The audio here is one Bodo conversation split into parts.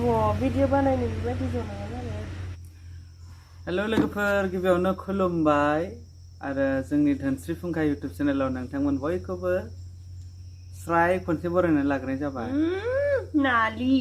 भिडिअ बानायनो बेबायदि जनाया जाबाय। हेल' लोगोफोर, गिबियावनो खुलुमबाय आरो जोंनि धोनस्रि फुंखा इउटुब चेनेलाव नोंथांमोन बयखौबो स्राय खनसे बरायनानै लाग्रोनाय जाबाय। नालि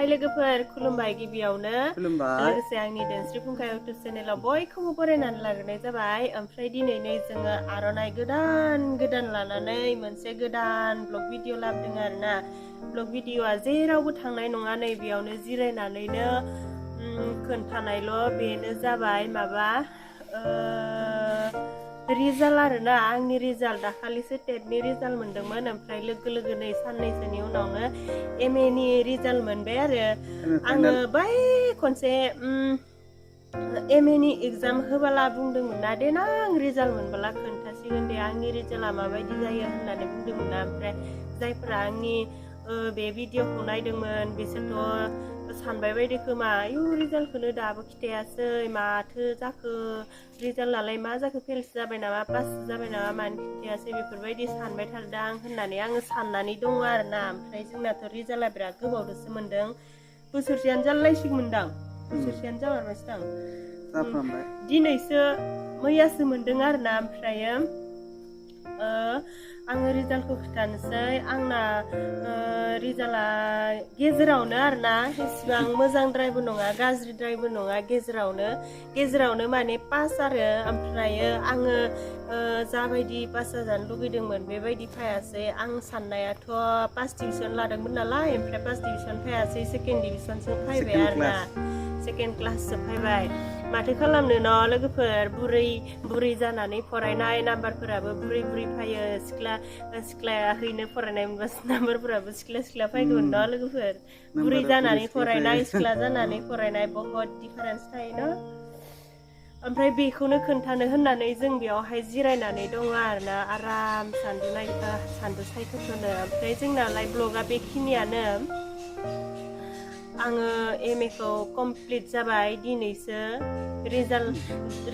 लोगोफोर खुलुमबाय गिबियावनो लोगोसे आंनि धोनस्रि फुंखा इउटुब चेनेलाव बयखौबो बरायनानै लाग्रोनाय जाबाय। ओमफ्राय दिनै जोङो आर'नाइ गोदान लानानै मोनसे गोदान ब्लग भिडिअ लाबोदों आरोना। ब्लग भिडिअआ जेरावबो थांनाय नङा, नै बेयावनो जिरायनानैनो खोन्थानायल'। बेनो जाबाय माबा रिजाल्ट आरोना, आंनि रिजाल्ट दाखालिसो टेटनि रिजाल्ट मोनदोंमोन। ओमफ्राय लोगो नै साननैसोनि उनावनो MA नि रिजाल्ट मोनबाय आरो आङो बै खनसे MA नि एग्जाम होबाला बुंदोंमोन ना, देनां रिजाल्ट मोनबोला खोन्थासिगोन दे आंनि रिजाल्टआ माबायदि जायो होननानै बुंदोंमोन ना। ओमफ्राय जायफोरा आंनि बे भिडिअखौ नायदोंमोन बिसोरथ' सानबाय बायदि खोमा, आयु रिजाल्टखौनो दाबो खिथायासै, माथो जाखो, रिजाल्टआलाय मा जाखो, फेलसो जाबाय नामा, पाससो जाबाय नामा, मानो खिथायासै, बेफोरबायदि सानबाय थादों होननानै आङो साननानै दङ आरोना। ओमफ्राय जोंनाथ' रिजाल्टआ बिराद गोबावदोसो मोनदों, बोसोरसेयानो जालायसिगोनदां, बोसोरसेयानो जामारबायसोदां, दिनैसो मैयासो मोनदों आरोना। ओमफ्रायो आङो रिजाल्टखौ खिथानोसै। आंना रिजाल्टआ गेजेरावनो आरोना, एसेबां मोजांद्रायबो नङा गाज्रिद्रायबो नङा, गेजेरावनो माने पास आरो। ओमफ्रायो आङो जाबायदि पास जानो लुगैदोंमोन बेबायदि फायासै। आं साननायाथ' फार्स्ट डिभिजन लादोंमोन नालाय, ओमफ्राय फार्स्ट डिभिजन फायासै, सेकेन्ड डिभिजनसो फैबाय आरोना, सेकेन्ड क्लाससो फैबाय। माथो खालामनो न' लोगोफोर, बुरै जानानै फरायनाय, नाम्बारफोराबो बुरै फैयो, सिख्लाहैनो फरायनाय मोनबासो नाम्बारफोराबो सिख्ला फैगौमोन न' लोगोफोर। बुरै जानानै फरायनाय, सिख्ला जानानै फरायनाय बहुद डिफारेन्स थायो न'। ओमफ्राय बेखौनो खोन्थानो होननानै जों बेयावहाय जिरायनानै दङ आरोना, आराम सान्दुं सायख्लुमनो। ओमफ्राय जोंनालाय ब्लगा बेखिनियानो। आङो MA खौ कमप्लिट जाबाय दिनैसो,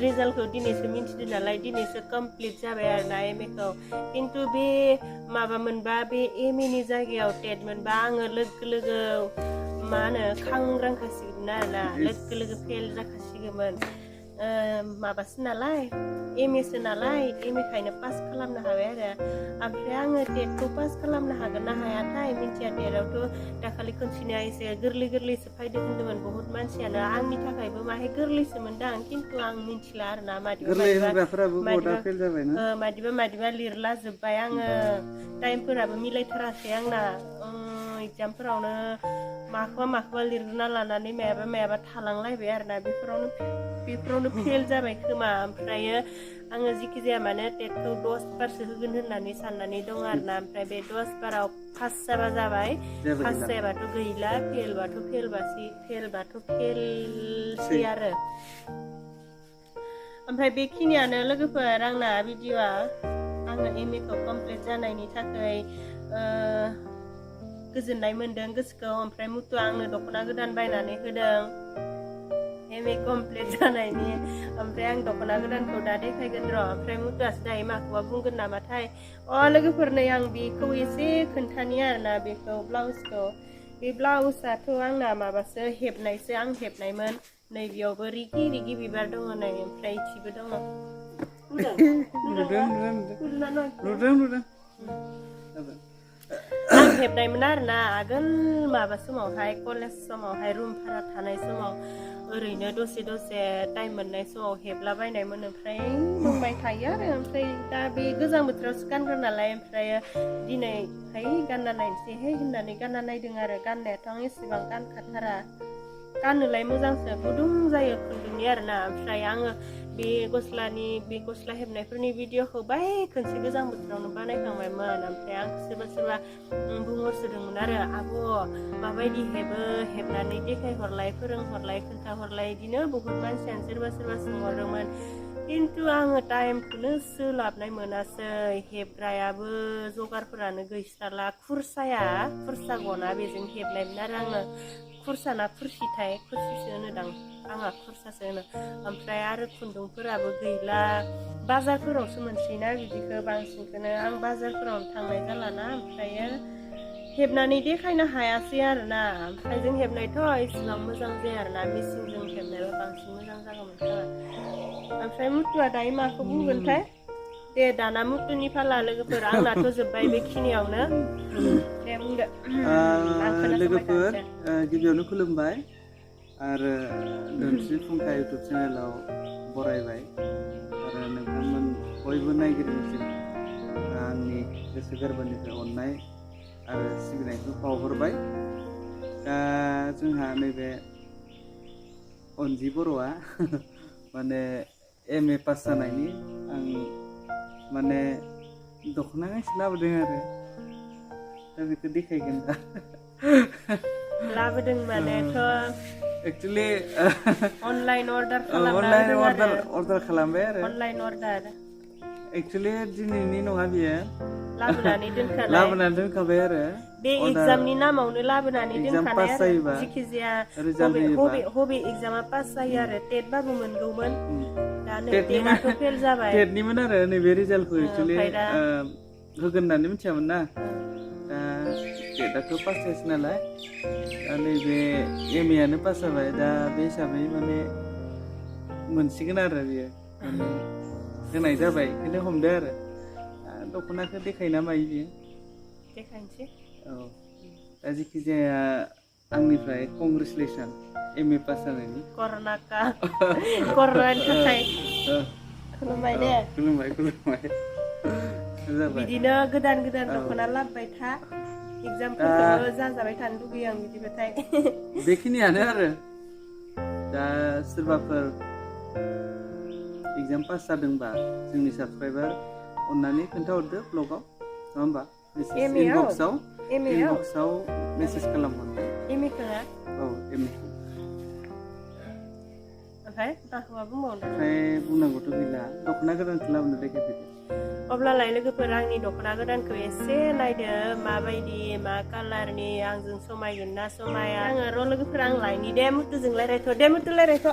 रिजाल्टखौ दिनैसो मिन्थिदों नालाय, दिनैसो कमप्लिट जाबाय आरोना MA खौ। खिन्थु बे माबा मोनबा, बे MA नि जायगायाव टेट मोनबा आङो लोगो मा होनो खांग्रांखासिगौमोन आरोना, लोगो फेल जाखासिगौमोन। माबासो नालाय, MA सो नालाय, MA खायनो पास खालामनो हाबाय आरो। ओमफ्राय आङो टेटखौ पास खालामनो हागोन ना हायाथाय मिन्थिया। टेटआवथ' दाखालि खनसेनिया एसे गोरलैसो फैदो होन्दोंमोन बहुत मानसियानो, आंनि थाखायबो माहाय गोरलैसो मोनदां, खिन्थु आं मिन्थिला आरोना, मादिबा लिरला जोब्बाय आङो, टाइमफोराबो मिलायथारासै आंना। एगजामफोरावनो माखौबा लिरना लानानै मायाबा थालांलायबाय आरोना, बेफोरावनो फेल जाबाय खोमा। ओमफ्रायो आङो जिखि जाया मानो टेटखौ 10 बारसो होगोन होननानै साननानै दं आरोना। ओमफ्राय बे 10 बाराव पास जाबा जाबाय, पास जायाबाथ' गैला, फेलबाथ' फेलसै आरो। ओमफ्राय बेखिनियानो लोगोफोर आंना भिडिअ'आ। आङो MA खौ कमप्लिट जानायनि थाखाय गोजोननाय मोनदों गोसोखौ। ओमफ्राय मुथुआ आंनो दख'ना गोदान बायनानै होदों MA कमप्लिट जानायनि। ओमफ्राय आं दख'ना गोदानखौ दा देखायगोन र'। ओमफ्राय मुथुआसो दायो माखौबा बुंगोन नामाथाय। लोगोफोर नै आं बेखौ एसे खोन्थानि आरोना, बेखौ ब्लाउसखौ। बे ब्लाउसआथ' आंना माबासो हेबनायसो, आं हेबनायमोन। नै बेयावबो रिगि बिबार दङ नै, ओमफ्राय इथिबो दङ। आं हेबनायमोन आरोना आगोल माबा समावहाय, कलेज समावहाय रुम भारा थानाय समाव, ओरैनो दसे टाइम मोननाय समाव हेबलाबायनायमोन। ओमफ्राय दंबाय थायो आरो। ओमफ्राय दा बे गोजां बोथोरावसो गानग्रा नालाय, ओमफ्राय दिनै गानना नायनोसैहाय होननानै गानना नायदों आरो। गाननायाथ' आं एसेबां गानखाथारा, गाननोलाय मोजांसो, गुदुं जायो खुन्दुंनि आरोना। ओमफ्राय आङो बे गस्ला हेबनायफोरनि भिडिअखौ खनसे गोजां बोथोरावनो बानायखांबायमोन। ओमफ्राय आं सोरबा बुंहरसोदोंमोन आरो, आब' माबायदि हेबनानै देखायहरलाय, फोरोंहरलाय, खोन्थाहरलाय, बिदिनो बहुत मानसियानो सोरबा सोंहरदोंमोन। खिन्थु आङो टाइमखौनो सोलाबनाय मोनासै, हेबग्रायाबो जगारफोरानो गैस्राला, खुरसा गना बेजों हेबनायमोन आरो आङो। खुरसाना खुरसिथाय खुरसिसो होनोदां आंहा खुरसासो होनो ओमफ्राय आरो खुन्दुंफोराबो गैला बाजारफोरावसो मोनसैना बिदिखौ बांसिनखौनो आं बाजारफोरावनो थांनाय जालाना ओमफ्रायो हेबनानै देखायनो हायासै आरोना आखाइजों हेबनायथ' इसेबां मोजां जाया आरोना मेचिनजों हेबनायबा बांसिन मोजां जागौमोन खोमा ओमफ्राय मुथुआ दायो माखौ बुंगोनथाय दे दाना मुथुनि फाला लोगोफोर आंनाथ' जोब्बाय बेखिनियावनो दे बुंदो लोगोफोर गिबियावनो खुलुमबाय आरो धोनस्रि फुंखा इउटुब चेनेलाव बरायबाय आरो नोंथांमोन बयबो नायगिरिनिसिम आंनि गोसो गोरबोनिफ्राय अननाय आरो सिबिनायखौ बावहरबाय दा जोंहा नैबे अनजि बर'आ माने M.A पास जानायनि आं माने दख'ना गांसे लाबोदों आरो दा बेखौ देखायगोन दा लाबोदों मानेथ' एक्चुअली अनलाइन अर्डार खालामबाय आरो अनलाइन अर्डार एक्चुअली दिनैनि नङा बियो लाबोनानै दोनखाबाय आरो बे एग्जामनि नामावनो लाबोनानै दोनखानाय आरो जिखिजाया हबे एग्जामा पास जायो आरो टेट बाबो मोनगौमोन दा नै टेटआथ' फेल जाबाय टेटनिमोन आरो नैबे रिजाल्टखौ एक्चुअली होगोन होननानै मिथियामोन ना दा टेटआथ' पास जायासै नालाय दा नैबे M.A आनो पास जाबाय दा बे हिसाबै माने मोनसिगोन आरो बियो माने होनाय जाबाय ओंखायनो हमदो आरो दख'नाखौ देखायना मायो बियो देखायनोसै औ दा जेखि जाया आंनिफ्राय कंग्रेचुलेसन M.A पास जानायनि कर'नानि थाखाय खुलुमबाय दे खुलुमबाय बिदिनो गोदान दख'ना लाबोबाय था एग्जामफोरखौबो जाजाबाय थानो लुगैयो आं बिदिबाथाय बेखिनियानो आरो दा सोरबाफोर एग्जाम पास जादोंबा जोंनि साबसक्राइबार अननानै खोन्थाहरदो ब्लगाव नङा होमबा इनबक्सआव मेसेज खालामहरदो M.A औ M.A ओमफ्राय माखौबा बुंबावनो ओमफ्राय बुंनांगौथ' गैला दख'ना गोदानखौ लाबोनो देखायफैदो अब्लालाय लोगोफोर आंनि दख'ना गोदानखौ एसे नायदो माबायदि मा कालारनि आंजों समायगोन ना समाया आङो र' लोगोफोर आं लायनि दे मुथुजों रायलायथ' दे मुथु रायलायथ'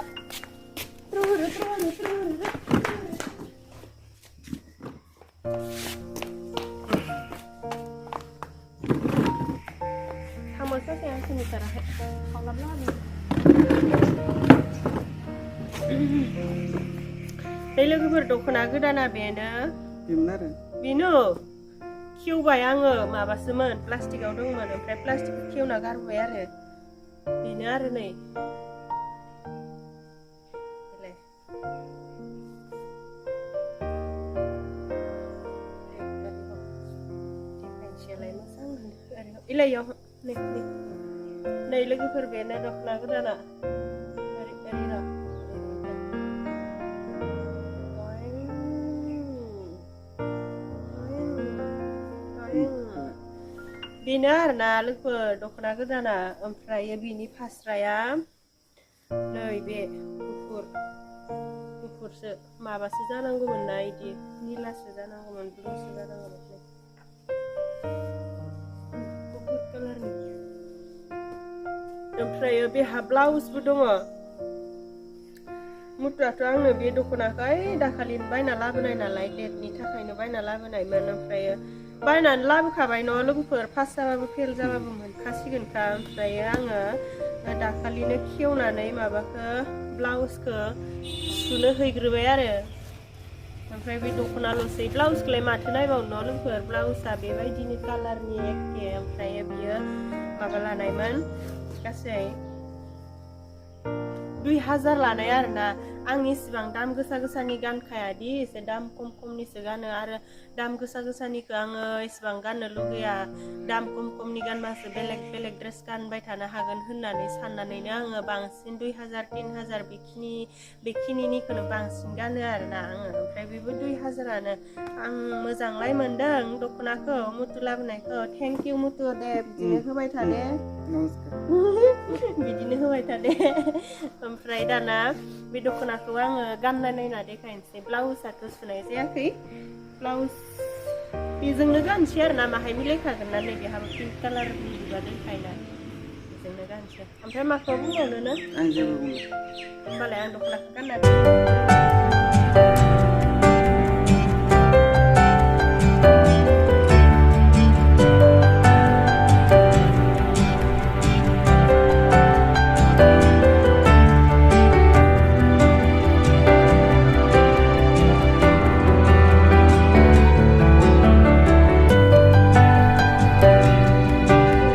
थांबाय आं सोलिथाराखै खावलाबला बे लोगोफोर दख'ना गोदाना बेनो खेवबाय आङो माबासोमोन प्लास्टिकआव दंमोन ओमफ्राय प्लास्टिकखौ खेवना गारबाय आरो बेनो आरो नै इलायाव नै लोगोफोर बेनो दख'ना गोदाना बेनो आरोना लोगोफोर दख'ना गोदाना ओमफ्राय बिनि फास्राया नै बे गुफुरसो माबासो जानांगौमोन ना इदि निलासो जानांगौमोन ब्लुसो जानांगौमोन गुफुर कालारनि ओमफ्राय बेहा ब्लाउसबो दङ मुथुआथ' आंनो बे दख'नाखौ दाखालिनो बायना लाबोनाय नालाय डेटनि थाखायनो बायना लाबोनायमोन ओमफ्राय बायनानै लाबोखाबाय न' लोगोफोर पास जाबाबो फेल जाबाबो मोनखासिगोनखा ओमफ्राय आङो दाखालिनो खेवनानै माबाखौ ब्लाउसखौ सुनो हैग्रोबाय आरो ओमफ्राय बे दख'नाल'सै ब्लाउसखौलाय माथो नायबावनो न' लोगोफोर ब्लाउसआ बेबायदिनो कालारनि एखे ओमफ्राय बियो माबा लानायमोन गासै 2000 लानाय आरोना आं इसिबां दाम गोसा गोसानि गानखायादि एसे दाम खम खमनिसो गानो आरो दाम गोसा गोसानिखौ आङो इसिबां गाननो लुगैया दाम खम खमनि गानबासो बेलेग बेलेग ड्रेस गानबाय थानो हागोन होननानै साननानैनो आङो बांसिन 2000 3000 बेखिनिनिखौनो बांसिन गानो आरोना आङो ओमफ्राय बेबो 2000आनो आं मोजांलाय मोनदों दख'नाखौ मुथु लाबोनायखौ थेंक इउ मुथु दे बिदिनो होबाय था दे बिदिनो होबाय था दे ओमफ्राय दाना बे दख'नाखौ आङो गानना नायना देखायनोसै ब्लाउसआथ' सुनाय जायाखै ब्लाउस बेजोंनो गानसै आरोना माहाय मिलायखागोन ना नै बेहाबो पिंक कालारनि बिबार दोनखायोना बेजोंनो दख'नाखौनो गानसै ओमफ्राय माखौ बुंबावनो नो आं जेबो बुंला होमबालाय आं दख'नाखौ गानना